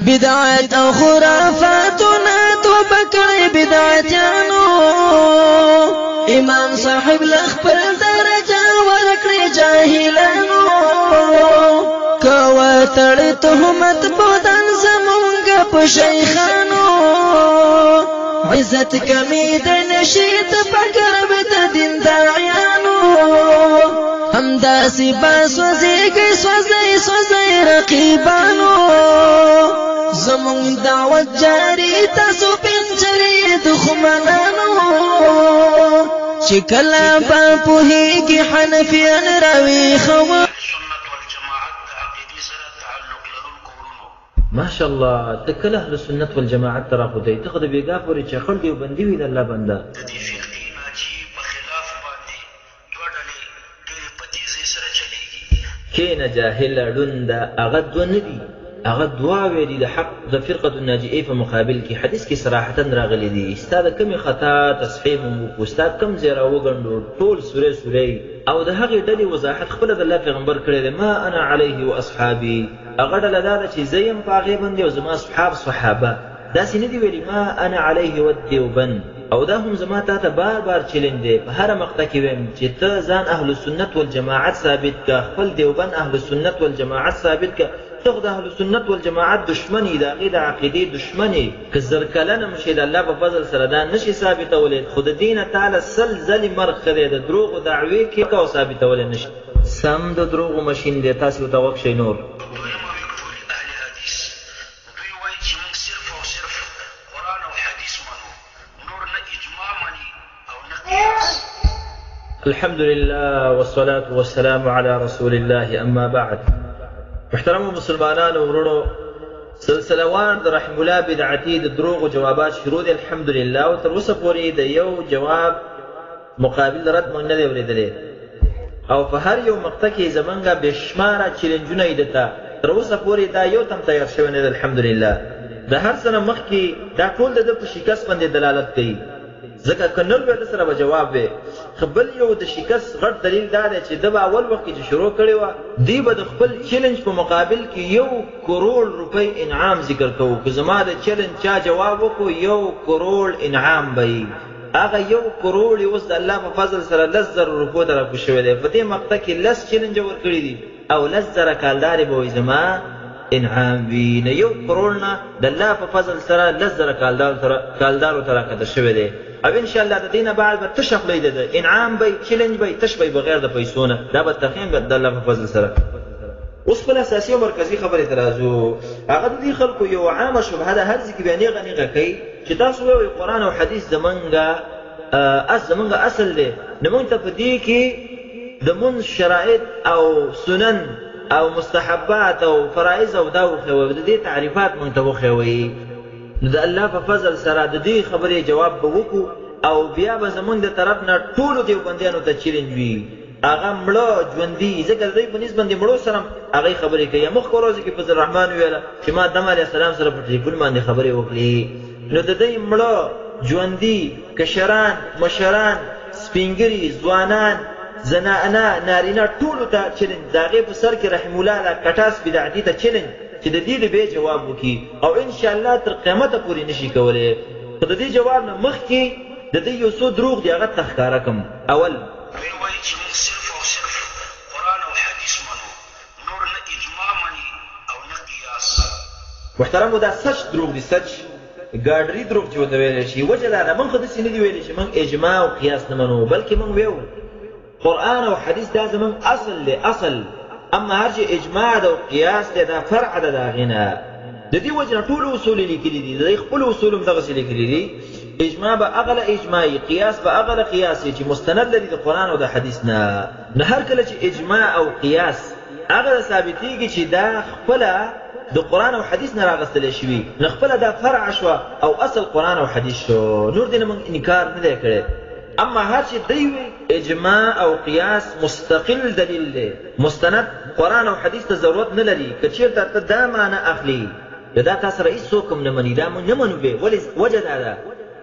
بدعت او خرافاتونه توبه کړئ بدعتیانو، امام صاحب له خپل درجه ورکړي جاهلانو. کوه تړ تهمت بودان زمونږ په شیخانو، عزت کمی د نشید پکرب د دین داعیانو. همداسې به سوځېږئ سوځئ سوځئ رقیبانو، زمونږ دعوت جاری تاسو پنجرې دښمنانو. چې کله به پوهېږي حنفیان راویښوه. سنت والجماعت د عقیدې سره تعلق لرونکو وروڼو! ماشاءالله ته کله اهل سنت والجماعت ته راخوتی ته خو د بیګا پورې چخړ دیوبندي وي د الله بنده. د دې فرقې ناجیې په خلاف باندې دوه ډلې ډېرې په تېزۍ سره چلېږي. کښېنه جاهله ړونده هغه دوه نه دي هغه دواوې دي د حق د فرقة الناجئې په مقابل کې حدیث کې صراحتا راغلي دي ستا د کومې خطا تصحیح مونږ وکړو ستا کوم ځای راوګنډو ټول سوری سوری او د هغې ډلې وضاحت خپله د الله پیغمبر کړی دی ما انا علیه واصحابي هغه ډله دا ده چې زه یم په هغې باندې او زما اصحاب صحابه داسې نه دي ویلي ما انا علیه والدیوبند. او دا هم زما تاته بار بار چیلنج دی په هره مقطع کې وایم چې ته ځان اهل سنت والجماعت ثابت که خپل دیوبند اهل سنت والجماعت ثابت که ته خو د اهل سنت والجماعت دښمن یې د هغې د عقیدې دښمن یې که زرکلن هم شې د الله په فضل سره دا نه شې ثابتولی خو د دې نه تاله سل ځلې مرګ ښه دی د دروغو دعوې کې او ثابتولی نه شې. سم د دروغو مشین دی تاسې ورته غوږ شئ نور. دویمه وکټوري اهل حدیث دوی وایي چې موږ صرف او صرف قرآن او حدیث منو، نور نه اجماع مني او نه قیاس. الحمدلله والصلاة والسلام علی رسول الله اما بعد محترمو مسلمانانو وروڼو سلسله وار د رحم الله بدعتي د دروغو جوابات شروع دي الحمدلله او تر اوسه پورې د یو جواب مقابل رد موږ نه دی اورېدلی او په هر یو مقطع کې زمونږ بې شماره چیلنجونه یې ده تر اوسه پورې دا یو تم تیار شوی نه دی الحمدلله د هر څه نه مخکې دا ټول د ده په شکست باندې دلالت کوي ځکه که نر وی ده سره به جواب وی خو بل یو د شکست غټ دلیل دا دی چې ده به اول وخت کې چې شروع کړې وه دی به د خپل چیلنج په مقابل کې یو کروړ روپۍ انعام ذکر کوو که زما د چیلنج چا جواب وکړو یو کروړ انعام به هغه یو کروړ یې اوس د الله په فضل سره 10,000 روپو ته راکوز شوی دی. په دې مقطع کې لس چیلنجه ورکړي دي او 10,000 کالدارې به وایي زما انعام وي. نو یو کروړ نه د الله په فضل سره 10,000 کالدارو ته راکښته شوی دی او ان شاء الله د دې نه بعد به تشه خوله د ده انعام به وي، چیلنج به وي، تش به وي بغیر د پیسو نه، دا به تخیم به د الله په فضل سره. اوس خپل اساسي او مرکزي خبرې ته راځو. هغه د دې خلکو یوه عامه شبهه ده، هر ځای کې بیا نېغه نېغه کوي چې تاسو وایئ قرآن او حدیث زمونږ اس زمونږ اصل دی، نو مونږ ته په دې کې د مونځ شرایط او سنن او مستحبات او فرایض او دا وښیوئ، د دې تعریفات مونږ ته وښیوئ. نو د الله په فضل سره د دې خبرې جواب به وکړو او بیا به زمونږ د طرف نه ټولو دیوبندیانو ته چیلنج وي، هغه مړه ژوندي، ځکه د دوی په نسبت باندې مړو سره هم هغوی خبرې کوي. مخکې ورځو کې فضل الرحمن وویل چې ما آدم علیه السلام سره په ټلیفون باندې خبرې وکړې. نو د دوی مړه ژوندي، کشران، مشران، سپینږیري، ځوانان، زنانه، نارینه ټولو ته چلنج، د هغې په سر کې رحیم الله دا کټاس بدعتي ته چلنج چې د دې د بې جواب وکړي او انشاءالله تر قیامته پورې نشي کولی. خو د دې جواب نه مخکې د دوی یو څو دروغ دي هغه ته ښکاره کړم. اول. دوی وایي چې موږ صرف او صرف قرآن او حدیث منو، نور نه اجماع مني او نه قیاس. محترمو دا سچ دروغ دي، سچ ګاډري دروغ چې ورته ویلی شي. وجه دا ده موږ خو داسې نه دي ویلي چې موږ اجماع او قیاس نه منو، بلکې موږ ویو قرآن او حدیث دا زموږ اصل دی، اصل. اما هر چې اجماع ده او قیاس دی دا فرع ده د هغې نه. د دې وجې نه ټولو اصول یې لیکلي دي، د دوی خپلو اصول هم دغسې لیکلي دي. اجماع به هغه له اجماع وي، قیاس به هغه له قیاس وي چې مستند لري د قرآن او د حدیث نه. نو هر کله چې اجماع او قیاس هغه له ثابتېږي چې دا خپله د قرآن او حدیث نه راغستلی شوي، نو خپله دا فرع شوه او اصل قرآن او حدیث شو. نور دې نه موږ انکار نه دی کړی. اما هر چې دی وي اجماع او قیاس مستقل دلیل دی، مستند قرآن او حدیث ته ضرورت نه لري. که چېرته ته دا معنی اخلي نو دا تا سره هیڅوک هم نه مني، دا موږ نه منو به. ولې؟ وجه دا ده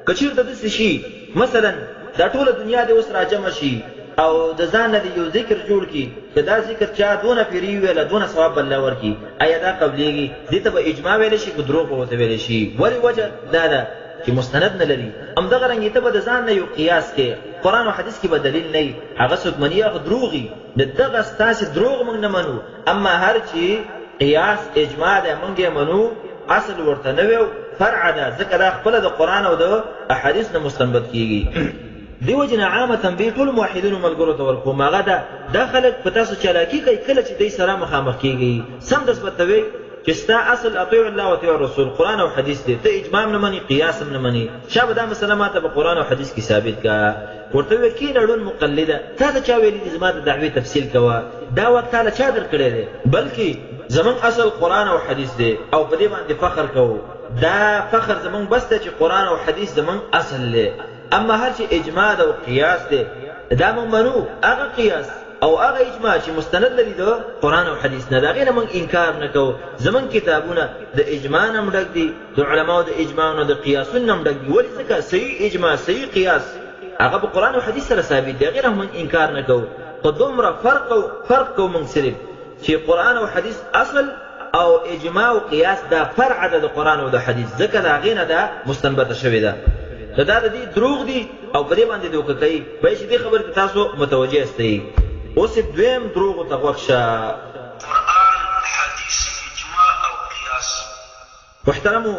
که چېرته داسې شي مثلا دا ټوله دنیا دې اوس راجمع شي او د ځان نه دې یو ذکر جوړ کړي که دا ذکر چا دونه پیري وویله دونه ثواب به الله ورکړي، ایا دا قبلېږي؟ دې ته به اجماع ویلی شي که دروغ به ورته ویلی شي؟ ولې وجه دا ده چې مستند نه لري. همدغه رنګې ته به د ځان نه یو قیاس کې قرآن او حدیث کې به دلیل نه وي، هغه څوک مني هغه دروغ وي. د دغه ستاسې دروغ موږ نه منو، اما هر چې قیاس اجماع دی موږ یې منو، اصل ورته نه ویو، فرع ده، ځکه دا خپله د قرآن او د احادیث نه مستنبط کیږي. دې وجې نه عامه تنبیه ټولو موحدینو ملګرو ته ورکوم، هغه دا دا خلک په تاسو چالاکي کوي، کله چې دوی سره مخامخ کیږي سمدست به ته وایي چې ستا اصل اطیع الله و اطیع الرسول قرآن او حدیث دی، ته اجماع هم نه مني قیاس هم نه مني، شابه دا مسله ماته په قرآن او حدیث کې ثابت که. ورته ووایه کښېنه ړوند مقلده، تا ته چا ویلي دي زما د دعوې تفصیل کوه، دا واک تا له چا درکړی دی؟ بلکې زموږ اصل قرآن او حدیث دی او په دې باندې فخر کوو، دا فخر زموږ بس دی چې قرآن او حدیث زموږ اصل دی، اما هر چې اجماع ده او قیاس دی دا موږ منو، هغه قیاس او هغه اجماع چې مستند لري د قرآن او حدیث نه، د هغې نه موږ انکار نه کوو. زموږ کتابونه د اجماع نه هم ډک دي، د علماو د اجماع نه د قیاسونو نه هم ډک دي. ولې؟ ځکه صحیح اجماع صحیح قیاس هغه په قرآن او حدیث سره ثابت دی، هغې نه هم موږ انکار نه کوو، خو دومره فرق فرق کوو موږ صرف چې قرآن او حدیث اصل او اجماع او قیاس دا فرع ده د قرآن او د حدیث، ځکه د هغې نه دا مستنبطه شوې ده. نو دا د دې دروغ دي او په دې باندې دوکه کوي. باید چې دې خبرې ته تاسو متوجه یاستئ. اوس یې دویم دروغو ته غوږ شه. قرآن، حدیث، اجماع او قیاس. محترمو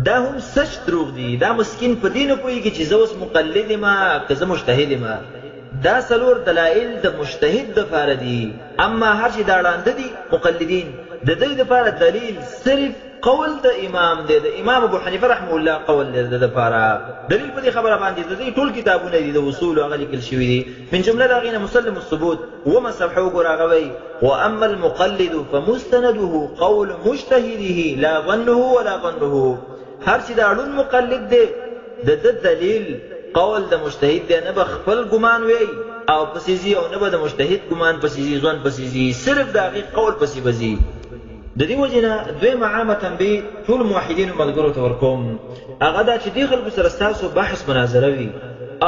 دا هم سچ دروغ دي. دا مسکین په دې نه پوهېږي چې زه اوس مقلد یم که زه مجتهد یم. دا څلور دلایل د مجتهد دپاره دي، اما هر چې دا ړانده دي مقلدین، د دوی دپاره دلیل صرف قول د امام دی، د امام ابو حنیفه رحمه الله قول دی د دپاره دلیل. په دې خبره باندې د دوی ټول کتابونه دي د اصولو هغه لیکل شوي دي، من جمله د هغې نه مسلم الثبوت اوومه صفحه وګوره، هغه وایي واما المقلد فمستنده قول مجتهده لا ظنه ولا ظنه. هر چې دا ړوند مقلد دی د ده دلیل قول د مجتهد دی، نه به خپل ګمان وی او پسې ځي او نه به د مجتهد ګمان پسې ځي، ځوان پسې ځي، صرف د هغې قول پسې به ځي. د دې وجې نه دویمه عامه تنبیه ټولو موحدینو ملګرو ته ورکوم، هغه دا چې دې خلکو سره ستاسو بحث مناظره وي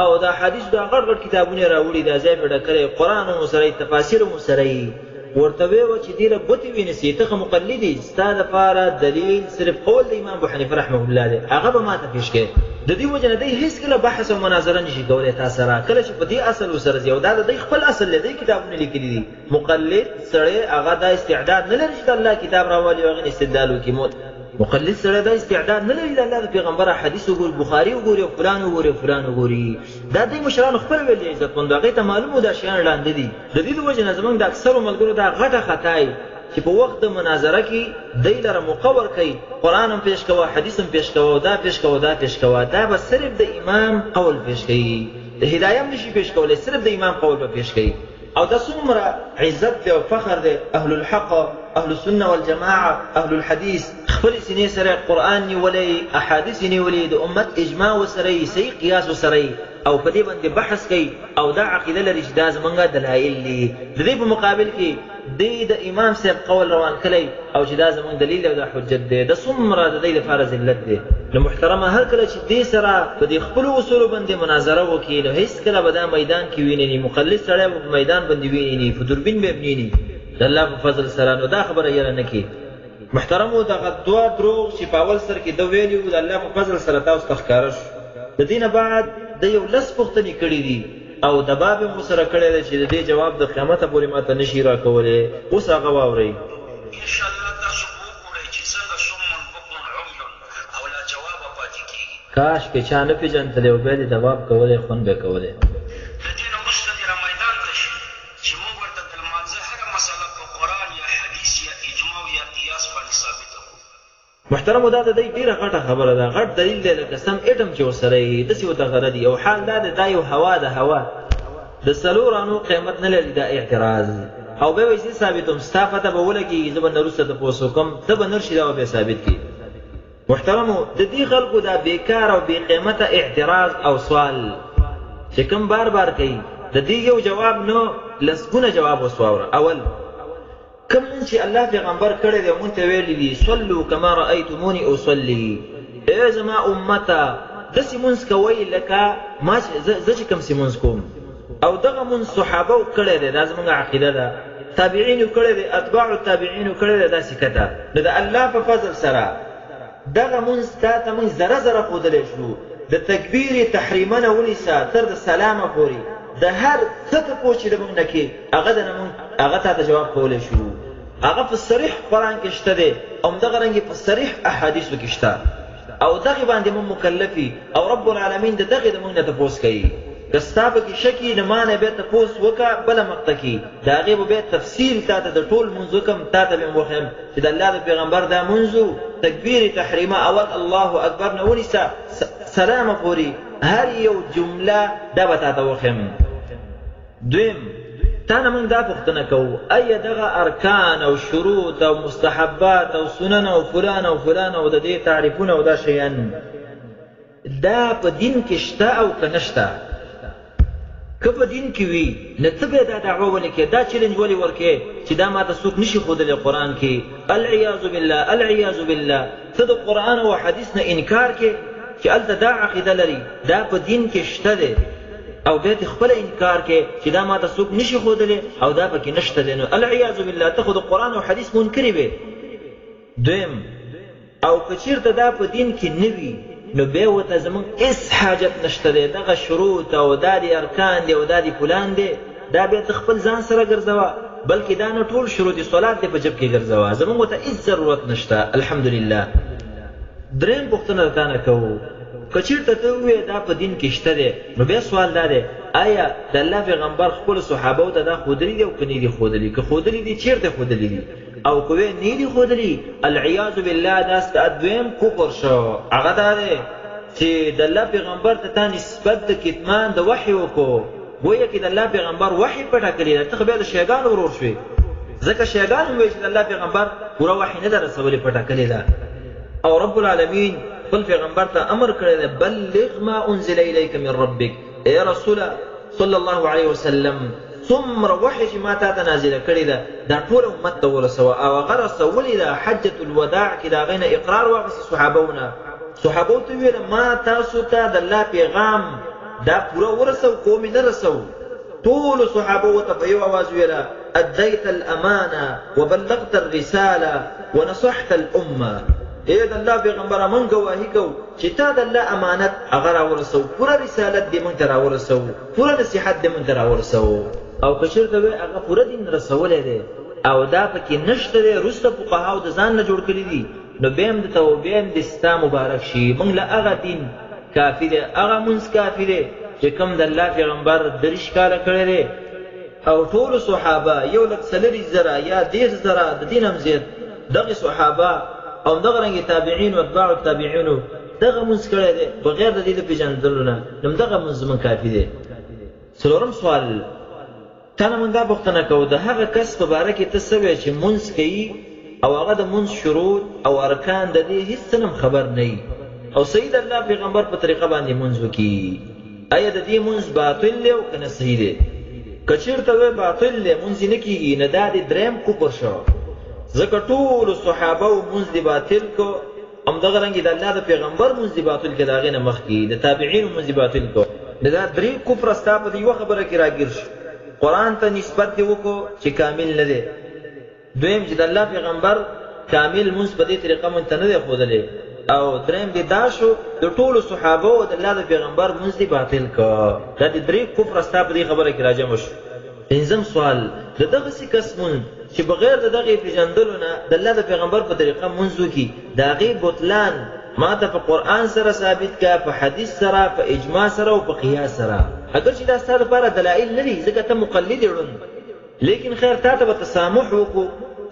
او د احادیثو دا غټ غټ کتابونه یې راوړي، دا ځای پرې ډک کړی، قرآن هم ورسره وي، تفاسیر هم ورسره وي، ورته ویې چې دې له ګوتې وینیسي، ته ښه مقلد یې، ستا دپاره دلیل صرف قول د امام ابوحنیفه رحمه الله دی، هغه به ماته پېش کړې. د دې وجې نه دی هېڅکله بحث او مناظره نشي کولی تا سره، کله چې په دې اصل ورسره ځي، او دا د دوی خپل اصل دی، دوی کتابونه لیکلي دي. مقلد سړی هغه دا استعداد نه لري چې د الله کتاب راوالي او هغې نه استدلال وکړي. مقلد سړی دا استعداد نه لري د الله د پیغمبر حدیث وګوري، بخاري وګوري او فلان وګوري او فلان وګوري. دا دوی مشرانو خپله ویل دي عزتمندو، هغې ته معلوم و دا شیان ړانده دي. د دې د وجې نه زموږ د اکثرو ملګرو دا غټه خطا وي چې په وخت د مناظره کې دی لره موقع ورکوي، قرآن هم پیش کوه، حدیث هم پیش کوه، دا پیش کوه، دا پیش کوه، دا به صرف د امام قول پیش کوي، د هدایه هم نشي پیش کولی، صرف د امام قول به پیش کوي. او دا څومره عزت دی او فخر دی اهل الحق، اهل السنة والجماعة، اهل الحدیث خپلې سینې سره قرآن نیولی، احادیث یې نیولي، د امت اجماع ورسره وي، صحیح قیاس ورسره وي او په دې باندې بحث کوي او دا عقیده لري چې دا زمونږ دلایل دي. د دې په مقابل کې دی د امام صاحب قول روان کړی او چې دا زمونږ دلیل او دا حجت دی، دا څومره د دی لپاره ذلت دی. نو محترمه هر کله چې دې سره په دې خپلو اصولو باندې مناظره وکړي نو هېڅکله به دا میدان کې ویني، مقلد سړی به په میدان باندې ویني، په دوربین به یې ویني د الله په فضل سره. نو دا خبره یره نه کړي. محترمو دغه دوه دروغ چې په اول سر کې ده ویلي وو د الله په فضل سره تاسو ته ښکاره شو. د دې نه بعد ده یو لس پوښتنې کړې دي او دباب یې هم ورسره کړی دی چې د دې جواب د قیامته پورې ماته نه شي راکولی. اوس هغه واورئ. ان شاء الله تاسو به وګورئ چې څنګه صم بکم عمی او لا جوابه پاتې کیږي. کاش که چا نه پېژندلی او بیا دې دباب کولی خوند به یې کولی. د دې نه وروسته دې را میدان ته شي چې موږ ورته د لمانځه هره مسئله په قرآن یا حدیث یا اجماع یا قیاس باندې ثابته کړو. محترمو دا د دی ډیره غټه خبره ده، غټ دلیل دی لکه سم ایټم چې ورسره یې داسې ورته غره دي، او حال دا دی دا یو هوا ده، هوا د څلور انو قیمت نه لري دا اعتراض. او بیا وایي زه ثابتوم، ستا پته به ولګېږي، زه به نه وروسته تپوس وکړم، ته به نر شي دا به بیا ثابت کړي. محترمو د دې خلکو دا بېکاره او بې قیمته اعتراض او سوال چې کوم بار بار کوي د دې یو جواب نه لسګونه جواب اوس واوره. اول کوم مونځ چې الله پیغمبر کړی دی او مونږ ته ویلي دي صلو کما رأیتموني اصلي، ای زما امته داسې مونځ کوئ لکه ما چې زه چې کوم څه مونځ کوم. او دغه مونځ صحابه کړی دی، دا زموږ عقیده ده، تابعینو کړی دی، اتباع التابعینو کړی دی، داسې کته. نو د الله په فضل سره دغه مونځ تا ته مونږ ذره ذره ښودلی شو، د تکبیر تحریمه نه ونیسه تر د سلامه پورې د هر څه تپوس چې د مونږ نه کې هغه د نه مونږ هغه تا ته جواب کولی شو. هغه په صریح قرآن کې شته دی او همدغه رنګې په صریح احادیثو کې شته او دغې باندې مونږ مکلف او رب العالمین د دغې د مونږ نه تپوس کوي. که ستا پکې شک وي نو ما نه بیا تپوس وکړه بله مقطع کې د هغې به بیا تفصیل تا ته د ټول مونځ وکړم، تا ته به هم وښیم چې د الله د پیغمبر دا مونځ و، تکبیر تحریمه اول الله اکبر نه ونیسه سلامه پورې هر یو جمله دا به تا ته وښیم. دویم، تا نه موږ دا پوښتنه کوو، ایا دغه ارکان او شروط او مستحبات او سنن او فلان او فلان او د دې تعریفونه او دا شیان دا په دین کې شته او که نشته؟ که په دین کې وي نو ته بیا دا دعوه ولې کوې، دا چیلنج ولې ورکوې چې دا ماته څوک نشي ښودلی قرآن کې؟ العیاذ بالله، العیاذ بالله، ته د قرآن او حدیث نه انکار کې چې هلته دا عقیده لري، دا په دین کې شته دی، او بیا ترې خپله انکار کې چې دا ماته څوک نشي ښودلی او دا پکې نشته دی، نو العیاذ بالله ته خو د قرآن او حدیث منکرې وې. دویم، او که چیرته دا په دین کې نه وي نو بیا ورته زموږ هېڅ حاجت نشته دی، دغه شروط او دا دې ارکان دی او دا دې فلان دی، دا بیا ته خپل ځان سره ګرځوه، بلکې دا نه ټول شروط صلات دې په جب کې ګرځوه، زموږ ورته هېڅ ضرورت نشته. الحمدلله. دریم پوښتنه د تا نه کوو، که چیرته ته ووایې دا په دین کې شته دی، نو بیا سوال دا دی، آیا د الله پیغمبر خپلو صحابو ته دا ښودلي دي او که نه دي ښودلي؟ که ښودلي دي چیرته ښودلي دي؟ او که وایې نه دي ښودلي، العیاذ بالله دا ستا دویم کفر شو، هغه دا دی چې د الله پیغمبر ته تا نسبت د کتمان د وحې وکړو، ګویا کې د الله پیغمبر وحې پټه کړې ده، ته خو بیا د شیعګانو ورور شوې، ځکه شیعګان هم وایي چې د الله پیغمبر پوره وحې نه ده رسولې، پټه کړې ده. او رب العالمین خپل پیغمبر ته امر کړی دی، بلغ ما انزل الیک من ربک، ای رسوله صلی الله علیه وسلم څومره وحی چې ما تا ته نازله کړې ده دا ټوله امت ته ورسوه. او هغه رسولې ده، حجة الوداع کې د هغې نه اقرار واخیست صحابو نه، صحابو ته وویل ما تاسو ته د الله پیغام دا پوره ورسو که ومې نه رسو؟ ټولو صحابو ورته په یو اواز وویله ادیت الامانه وبلغت الرساله ونصحت الامه، ای د الله پیغمبره موږ ګواهي کوو چې تا د الله امانت هغه راورسو، پوره رسالت دې موږ ته راورسو، پوره نصیحت دې موږ ته راورسو. او که چېرته وایې هغه پوره دین رسولی دی او دا پکې نشته دی، وروسته فقهاو د ځان نه جوړ کړي دي، نو بیا هم د توبې هم دې ستا مبارک شي. موږ له هغه دین کافي دی، هغه مونځ کافي دی چې کوم د الله پیغمبر 23 کاله کړی دی او ټولو صحابه یو لک څلوېښت زره یا 30 زره د دین هم زیات دغه صحابه او دغه رنګ تابعین او اتباع التابعینو دغه مونځ کړی دی بغیر د دې د پېژندلو نه، نو دغه مونځ زموږ کافي دی. څلورم سوال، تا نه مونږ دا پوښتنه کوو، د هغه کس په باره کې ته څه وایې چې مونځ کوي او هغه د مونځ شروط او ارکان د دې هیڅ څه نه هم خبر نه وي او صحیح د الله پیغمبر په طریقه باندې مونځ وکړي، ایا د دې مونځ باطل دی او که نه صحیح دی؟ که چېرته وایې باطل دی، مونځ یې نه کېږي، نو دا دې دریم کفر شو، ځکه ټولو صحابه و مونځ دې باطل کړ، همدغه رنګ د الله د پیغمبر مونځ دې باطل کړ، د هغې نه مخکې د تابعینو مونځ دې باطل کړ. نو دا درې کفره ستا په دې یوه خبره کې راګیر شو، قرآن ته نسبت دې وکړو چې کامل نه دی، دویم چې د الله پیغمبر کامل مونځ په دې طریقه مونږ ته نه دی ښودلی، او دریم دې دا شو د ټولو صحابو او د الله د پیغمبر مونځ دې باطل کړ. دا دې درې کفره ستا په دې خبره کې راجمع شو. پنځم سوال، د دغسې کس مونځ چې بغیر د دغې پېژندلو نه د الله د پیغمبر په طریقه مونځ وکړي، د هغې بطلان ما ته په قرآن سره ثابت که، په حدیث سره، په اجماع سره او په قیاس سره. اګر چې دا ستا لپاره دلایل نه دي، ځکه ته مقلد یې ړوند، لیکن خیر تا ته به تسامح وکړو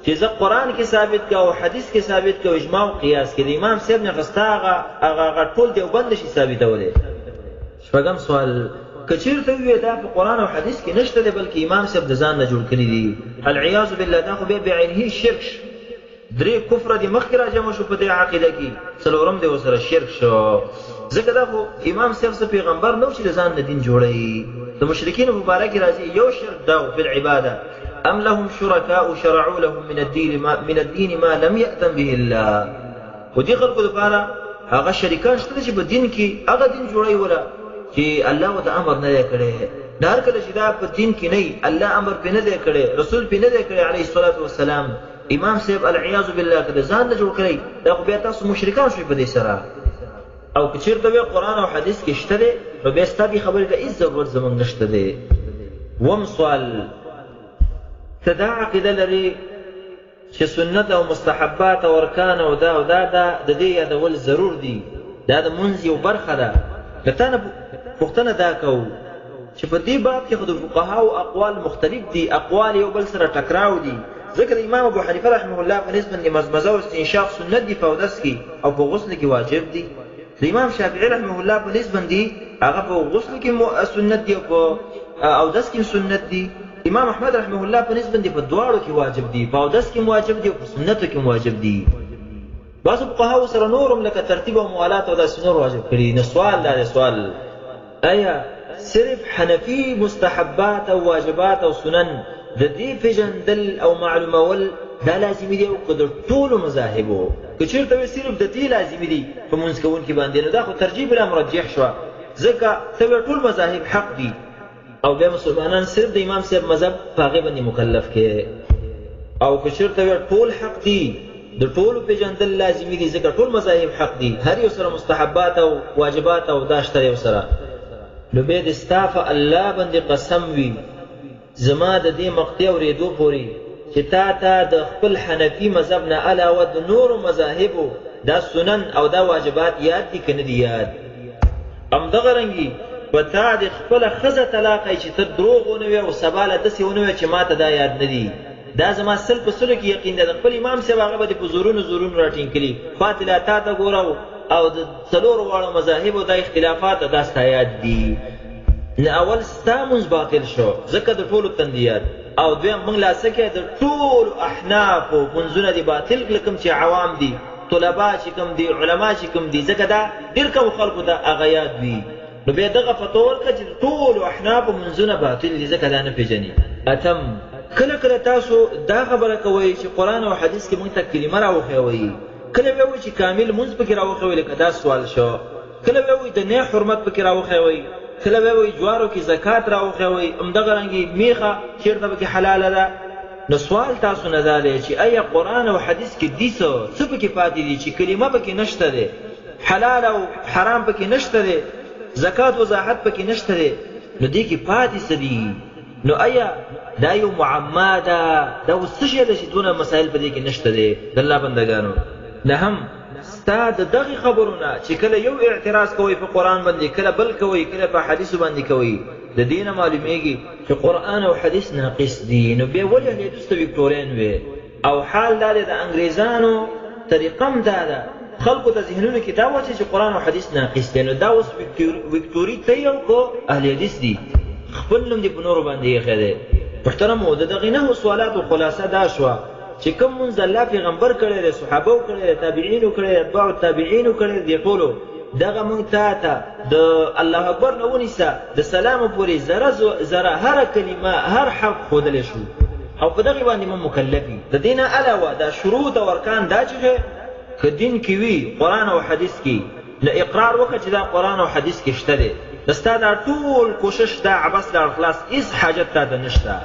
چې زه قرآن کې ثابت که او حدیث کې ثابت که او اجماع او قیاس کې. د امام صاحب نه خو ستا هغه هغه ټول دیوبند نه شي ثابتولی. شپږم سوال، که چیرته ووایې دا په قرآن او حدیث کې نشته دی بلکې امام صاحب د ځان نه جوړ کړي دي، العیاذ بالله، دا خو بیا بعینه شرک شو. درې کفره دې مخکې راجمع شو په دې عقیده کې، څلورم دې ورسره شرک شو، ځکه دا خو امام صاحب څه پیغمبر نه و چې د ځان نه دین جوړوي. د مشرکینو په باره کې راځي یو شرک دا و فی العباده، ام لهم شرکاء شرعوا لهم من الدین ما لم یأذن به الله. خو دې خلکو دپاره هغه شریکان شته چې په دین کې هغه دین جوړوي وله چې الله ورته امر نه دی کړی. د هر کله چې دا په دین کې نه الله امر پې نه دی کړی، رسول پې نه دی کړی علیه الصلاة والسلام، امام صاحب العیاذ بالله که د ځان نه جوړ کړی، دا خو بیا تاسو مشرکان شوئ په دې سره. او که چېرته وې قرآن او حدیث کې شته دی، نو بیا ستا دې خبرې ته هېڅ ضرورت زموږ نشته دی. اووم سوال، ته دا عقیده لرې چې سنت او مستحبات او ارکان او دا او دا دا د دې یادول ضرور دي، دا د مونځ یو برخه ده. له تا نه پوښتنه دا کوو چې په دې باب کې خو د فقهاو اقوال مختلف دي، اقوال یو بل سره ټکراو دي، ځکه د امام ابو حنیفه رحمه الله په نزد باندې مضمضه او استنشاق سنت دي په اودس کې او په غسل کې واجب دي. د امام شافعي رحمه الله په نزد باندې هغه په غسل کې سنت دي او په اودس کې سنت دي. امام احمد رحمه الله په نزد باندې په دواړو کې واجب دي، په اودس کې واجب دي او په سنتو کې واجب دي. بعضو فقهاوو سره نور هم لکه ترتیب او موالات او داسې نور واجب کړي. نو سوال دا دی، سوال ایا صرف حنفي مستحبات او واجبات او سنن د دې پېژندل او معلومول دا لازمي دي او که د ټولو مذاهبو؟ که چېرته وي صرف د دې لازمي دي په مونځ کوونکي باندې، نو دا خو ترجیح بلا مرجح شوه، ځکه ته وایې ټول مذاهب حق دي او بیا مسلمانان صرف د امام صاحب مذهب په هغې باندې مکلف کې. او که چېرته وایې ټول حق دي، د ټولو پېژندل لازمي دي، ځکه ټول مذاهب حق دي، هر یو سره مستحبات او واجبات او دا شته یو سره، نو بیا دې ستا په الله باندې قسم وي زما د دې مقطع اورېدو پورې چې تا ته د خپل حنفي مذهب نه علاوه د نورو مذاهبو دا سنن او دا واجبات یاد دي که نه دي یاد. همدغه رنګي په تا دې خپله ښځه طلاقه چې ته دروغ ونه وې او سبا له داسې ونه وې چې ما ته دا یاد نه دي. دا زما سل په سلو کې یقین ده، د خپل امام صاحب هغه به دې په زورونو زورونو راټینګ کړي، پاتې لا تا ته ګوره او د څلورو واړو مذاهبو دا اختلافات دا ستا یاد دي. نه اول ستا مونځ باطل شو ځکه د ټولو تندیات، او دویم مونږ لا څه کې د ټولو احنافو مونځونه دې باطل کړل کوم چې عوام دي، طلبا چې کوم دي، علما چې کوم دي، ځکه دا ډېر کم خلکو ته هغه یاد وي. نو بیا دغه فتوا ورکړه چې د ټولو احنافو مونځونه باطل دي ځکه دا نه پېژني. اتم، کله کله تاسو دا خبره کوئ چې قرآن او حدیث کې مونږ ته کلمه راوښیوئ، کله بیا وایئ چې کامل مونځ پکې راوښیوئ لکه دا سوال شو، کله بیا وایئ د نی حرمت پکې راوښیوئ، کله بیا وایئ جوارو کې زکات راوښیوئ، همدغه رنګې میخه چېرته پکې حلاله ده. نو سوال تاسو نه دا دی چې ایا قرآن او حدیث کې دي څه، څه پکې پاتې دي چې کلمه پکې نشته دی، حلال او حرام پکې نشته دی، زکات وضاحت پکې نشته دی، نو دې کې پاتې څه دي؟ نو ایا دا یو معما ده؟ دا اوس څه شی ده چې دونه مسایل په دې کې نشته دی؟ د الله بندګانو، نهم، ستا د دغې خبرو نه چې کله یو اعتراض کوئ په قرآن باندې، کله بل کوئ، کله په حدیثو باندې کوئ، د دې نه معلومیږي چې قرآن او حدیث ناقص دي. نو بیا ولې اهل حدیث ته وکټورین وې؟ او حال دا دی د انګریزانو طریقه هم دا ده، خلکو ته ذهنونو کې دا واچوي چې قرآن او حدیث ناقص دی. نو دا اوس وکټوري ته یو که اهل حدیث دي، خپل نوم دې په نورو باندې ایښی دی. محترمو، د دغې نهو سوالاتو خلاصه دا شوه چې کوم مونځ الله پیغمبر کړی دی، صحابو کړی دی، تابعینو کړی دی، اتباعو تابعینو کړی دی، ټولو دغه مونږ تا ته د الله اکبر نه ونیسه د سلام پورې ذره ذره هره کلمه هر حرف ښودلی شو او په دغې باندې مونږ مکلف یو. د دې نه علاوه دا شروط او ارکان دا چې که دین کې وي قرآن او حدیث کې، نو اقرار وکړه چې دا قرآن او حدیث کې شته دی، نو ستا دا ټول کوشش دا عبث لاړ خلاص، هیڅ حاجت تا ته نشته.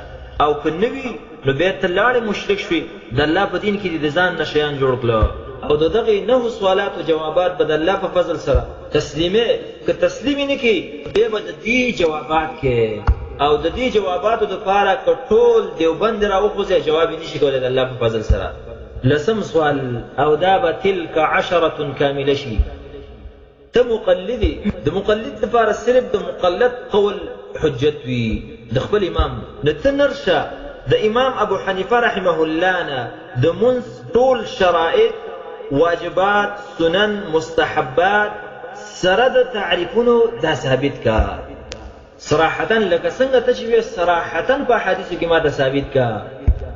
او که نه وي نو بیا ته لاړې مشرک شوې، د الله په دین کې دې د ځان نه شیان جوړ کړه. او د دغې نهو سوالاتو جوابات به د الله په فضل سره تسلیمې، که تسلیم یې نه کړې بیا به د دې جوابات کې، او د دې جواباتو دپاره که ټول دیوبند راوخوځي جواب یې نشي کولی د الله په فضل سره. لسم سوال، او دا به تلک عشرة کامله شي. ته مقلد یې، د مقلد لپاره صرف د مقلد قول حجت وي د خپل امام، نو ته نر شه د امام ابو حنیفه رحمه الله نه د مونځ ټول شرایط، واجبات، سنن، مستحبات سره د تعریفونو دا ثابت که. صراحتا لکه څنګه ته چې وې صراحتا په احادیثو کې ماته ثابت کا،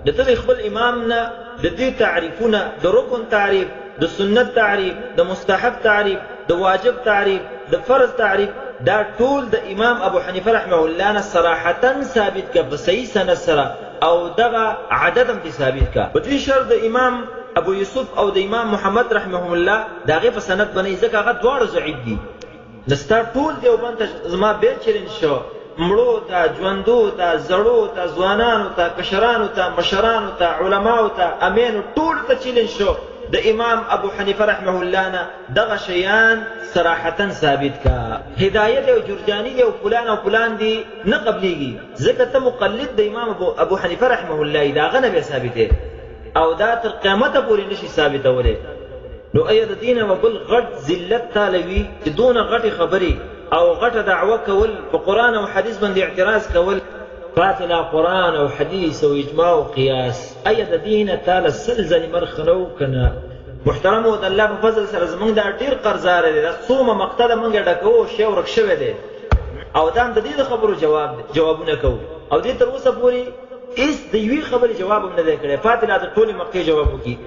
د ته د خپل امام نه د دې تعریفونه، د رکن تعریف، د سنت تعریف، د مستحب تعریف، د واجب تعریف، د فرض تعریف، دا ټول د امام ابو حنیفه رحمه الله نه صراحتا ثابت کا په صحیح سند سره، او دغه عدد هم ثابت کا. په دې شرط د امام ابو یوسف او د امام محمد رحمهم الله د هغې په سند به نه ځکه هغه دواړه ضعیف دي. نو ستا ټول دیوبند ته زما بیا چیلنج شو مړو ته، ژوندو ته، زړو ته، ځوانانو ته، کشرانو ته، مشرانو ته، علماو ته، امینو ټولو ته چیلنج شو د امام ابو حنیفه رحمه الله نه دغه شیان صراحتا ثابت کا. هدایه دی او جرجانی دی او فلان او فلان دی نه قبلیږي، ځکه ته مقلد د امام ابو حنیفه رحمه الله یې، د هغه نه بیا ثابتې او دا تر قیامته پورې نشي ثابتولی. نو ایا د دې نه به بل غټ ذلت تاله وي چې دونه غټې خبرې او غټه دعوه کول، په قرآن او حدیث باندې اعتراض کول، پاتې لا قرآن او حدیث او اجماع او قیاس، ایا د دې نه تاله 100 ځلې مرګ ښه نه و که نه؟ محترمو د الله په فضل سره زمونږ دا ډېر قرضاره دی، دا څومه مقطع ده مونږ یې ډکوو او شی ورک شوی دی او دا هم د دې د خبرو جواب دی، جوابونه کوو او دې تر اوسه پورې هېڅ د یوې خبرې جواب هم نه دی کړی، پاتې لا د ټولې مقطعې جواب وکړي.